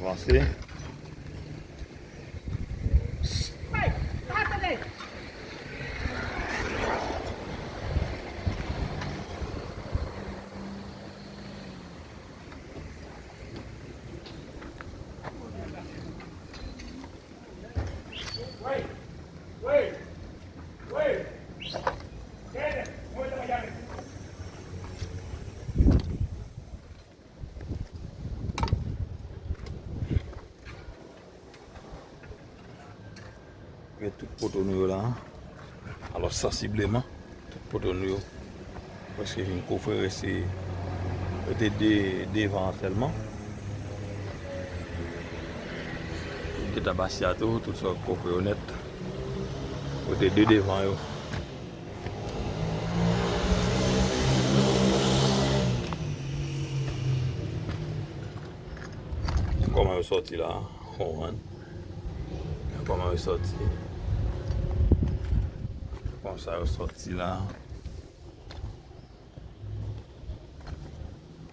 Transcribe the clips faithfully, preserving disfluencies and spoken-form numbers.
Vanse. Met tout poto nou yo la. Alò, sansibleman, tout poto nou yo prèske fin kofre, rete, rete de devan an sèlman. Tout etap asya tou, tout sa kofre yo nèt. Rete de devan yo. Kòman yo sòti la? Konprann? Kòman yo sòti? Konsa yo sòti la.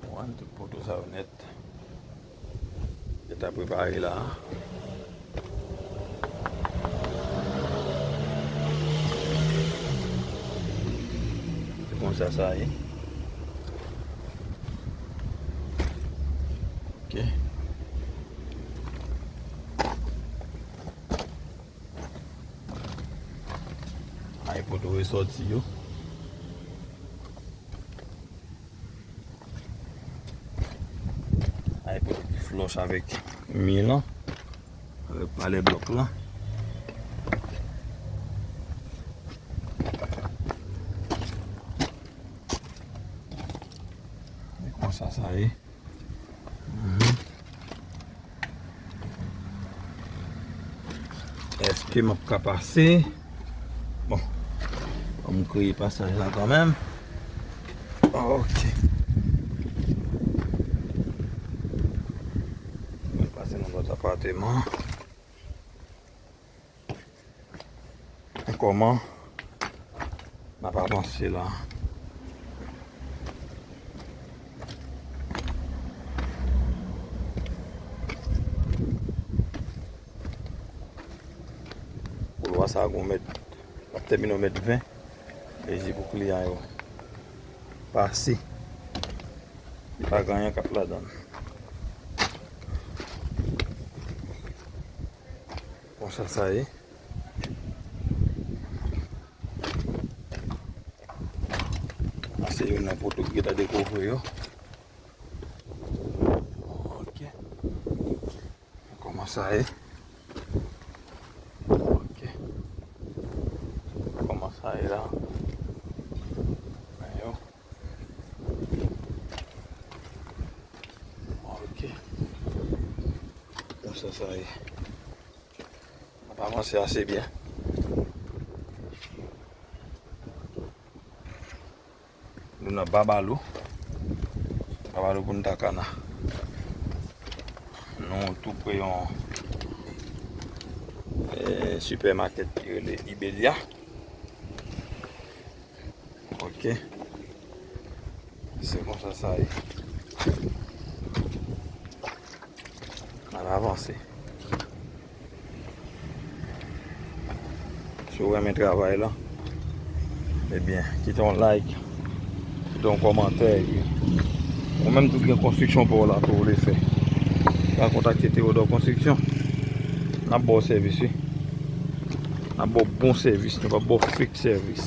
Konprann? Tout poto sa yo nèt. Yo ta prepare la. Se konsa sa ye. Ok. Ay poto resòti yo. Ay poto ki flòch avèk mi lan, avèk palè blòk lan. E konsa sa ye. Mhm. Èske m ap ka pase? Bon. Ban m kreye pasaj la kanmenm. Ok. Mwen pase nan lòt apatman. Kòman n ap avanse la? Koulwa sa a gon mèt, l ap tèmine yon mèt ven. Mezi pou kliyan yo pase. Li pa gen anyen k ap ladan l. Konsa sa ye. Sa se youn nan poto ki gentan dekouvri yo. Ok. Kòman sa ye? Ok. Kòman sa ye la? Men yo. Ok. Konsa sa ye. N ap avanse ase byen. Nou nan Babalou. Babalou Punta Cana. Nou tou pre yon, eh, sipèmakèt ki rele Iberia. Ok. Se konsa sa ye. N ap avanse. Si w renmen travay la, ebyen, kite yon like, kite yon kòmantè, epi ou menm tou gen konstriksyon pa w la ke w vle fè, ka kontakte Theodore Construction. N ap ba w sèvis, wi. N ap ba w bon sèvis, nou p ap ba w fake sèvis.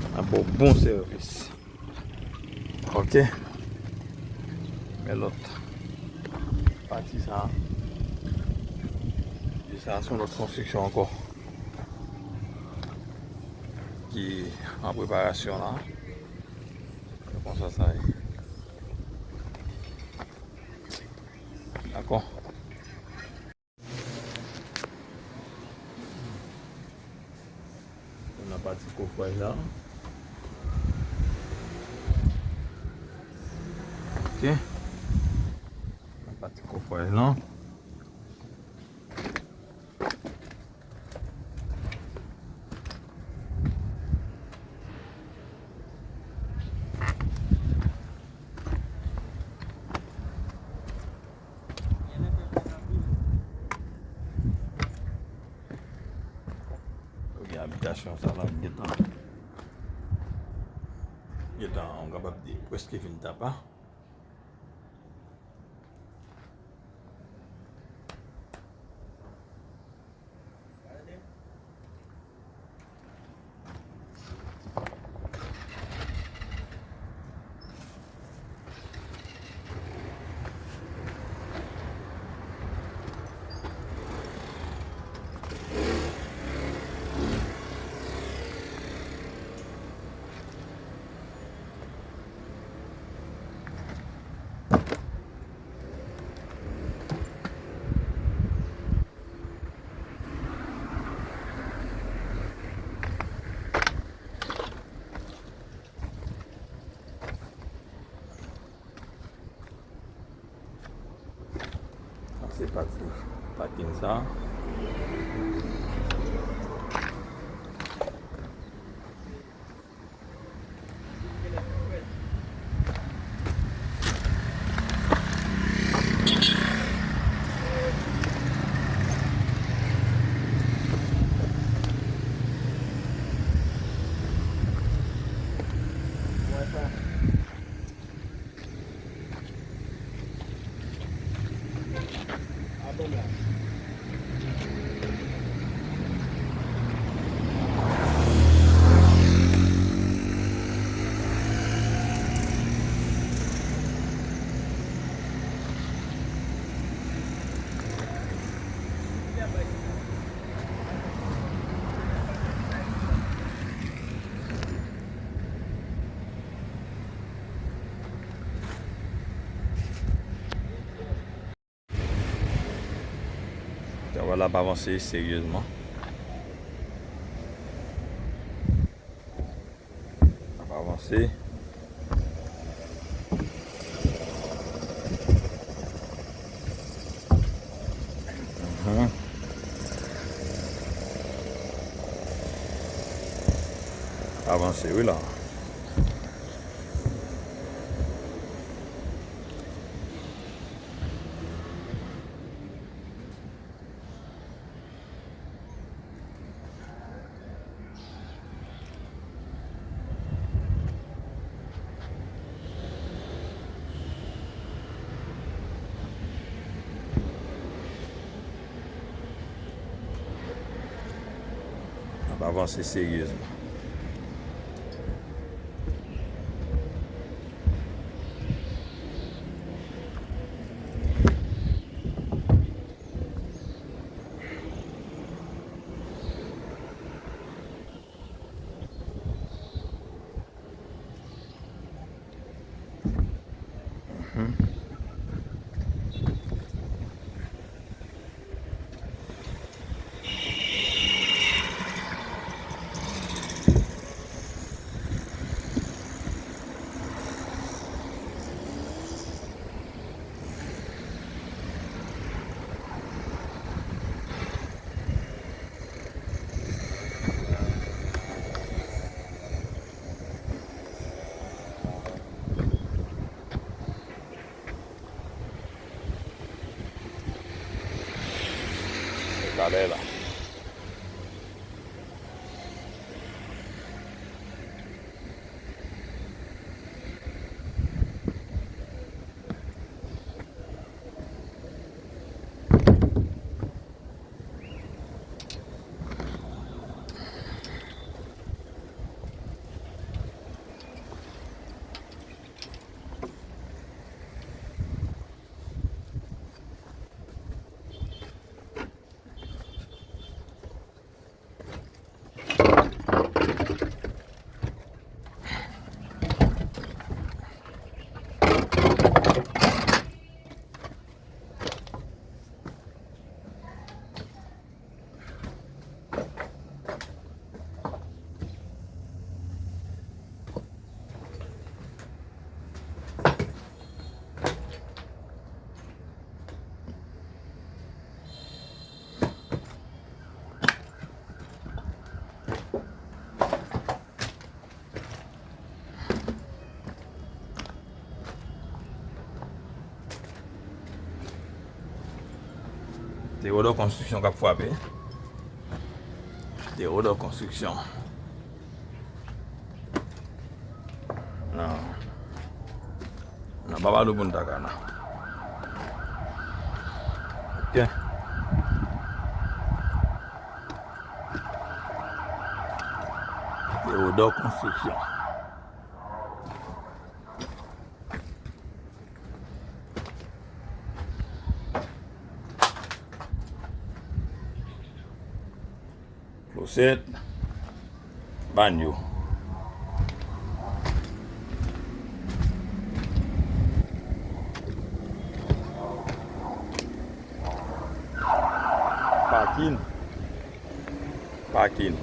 N ap ba w bon sèvis. Ok. Men lòt pati sa a. E sa a se yon lòt konstriksyon ankò ki an preparasyon la. Se konsa sa ye. Dakò. Nou nan pati kofraj la. Ok. Nan pati kofraj la. Sa la, m gentan, gentan, m kapab di, prèske fin tapa. Sa se pati pakin sa. Travay la ap avanse seryezman. Ap avanse. Mhm. Avanse wi la. N ap avanse seryezman. Mhm. Talè la. Se Rodor Konstriksyon k ap frape. Théodore Construction. Nan, nan Babadou Punta Cana. Ok. Théodore Construction. Klozèt, banyo. Pakin. Pakin.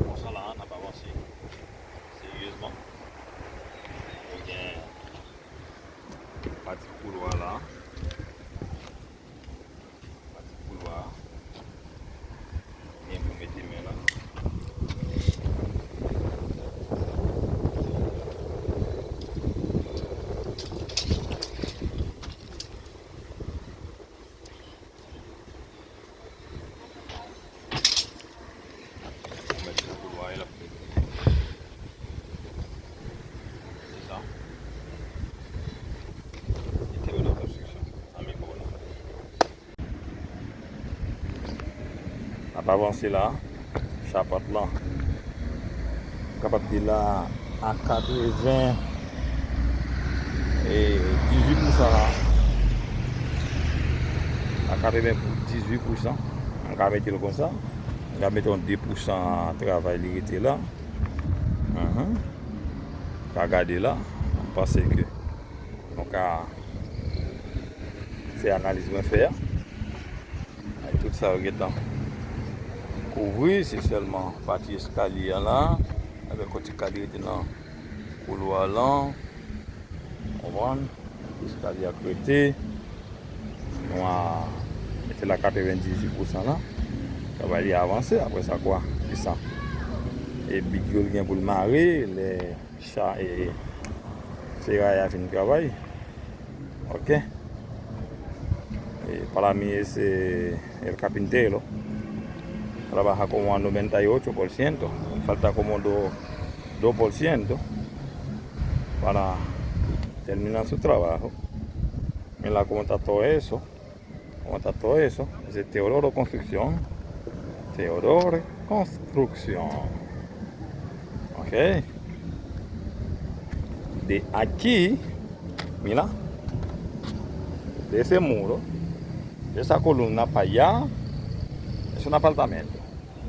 Konsa la, n ap avanse seryezman. Nou gen pati koulwa la. Pati koulwa a. Gen pou mete men la. Ou mèt sou koulwa a, l ap pete. Se sa. Kite yo nan konstriksyon. Zanmi pa w nan. N ap avanse la. Chapant lan, m kapab di la a katreven e dizuit pousan la. A katreven dizuit pousan, m ka mete l konsa. M ka mete yon de pousan travay li rete la. Mhm. Ka gade la. M panse ke nou ka fè analiz mwen fè a. Ay, tout sa yo gentan kouvri, se sèlman pati eskalye a la, avèk yon ti kalite nan koulwa lan. Konprann? Jiska li ap rete, nou a mete la katrevendizuit pousan la. Travay li avanse, apre sa kwa? Kisa? E big yo l gen pou l mare, lè cha e feray a fin travay. Ok. E para mí es eh, el carpintero trabaja como a noventa y ocho por ciento, falta como do, dos por ciento para terminar su trabajo. Mira cómo está todo eso, cómo está todo eso. Es de Teodoro Construcción, Teodoro Construcción. Ok. De aquí, mira, de ese muro, de esa columna para allá, es un apartamento,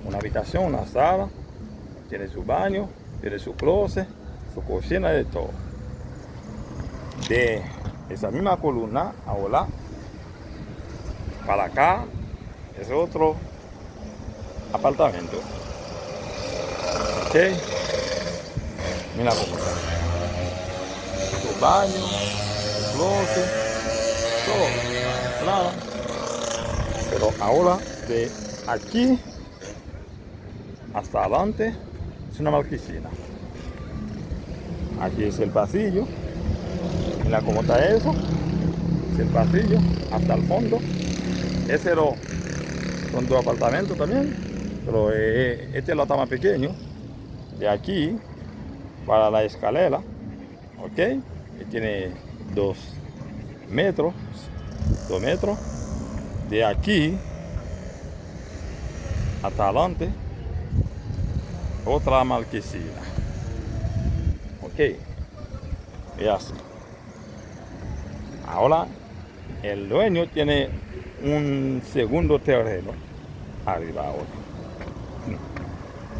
una habitación, una sala, tiene su baño, tiene su closet, su cocina, de todo. De esa misma columna, ahora, para acá, es otro apartamento. Ok. Mira cómo está. Su baño, su closet, todo. Claro. Pero ahora de aquí hasta adelante es una marquesina. Aquí es el pasillo. Mira cómo está eso. Es el pasillo hasta el fondo. Ese dos son dos apartamentos también, pero eh, este lado está más pequeño. De aquí para la escalera, ok, y tiene dos metros, dos metros. De aquí hasta adelante, otra marquesina. Ok, y así. Ahora, el dueño tiene un segundo terreno arriba ahora.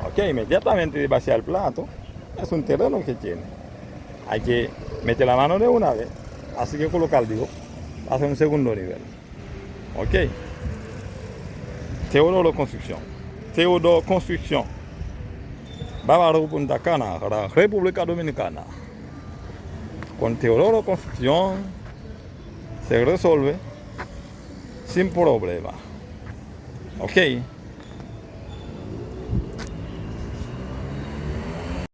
Ok, inmediatamente debajo del plato es un terreno que tiene. Hay que meter la mano de una vez, así que colocar, digo, hacer un segundo nivel. Ok. Teodoro Construcción. Teodoro Construcción. Bávaro Punta Cana, la República Dominicana. Con Teodoro Construcción se resuelve sin problema. Ok.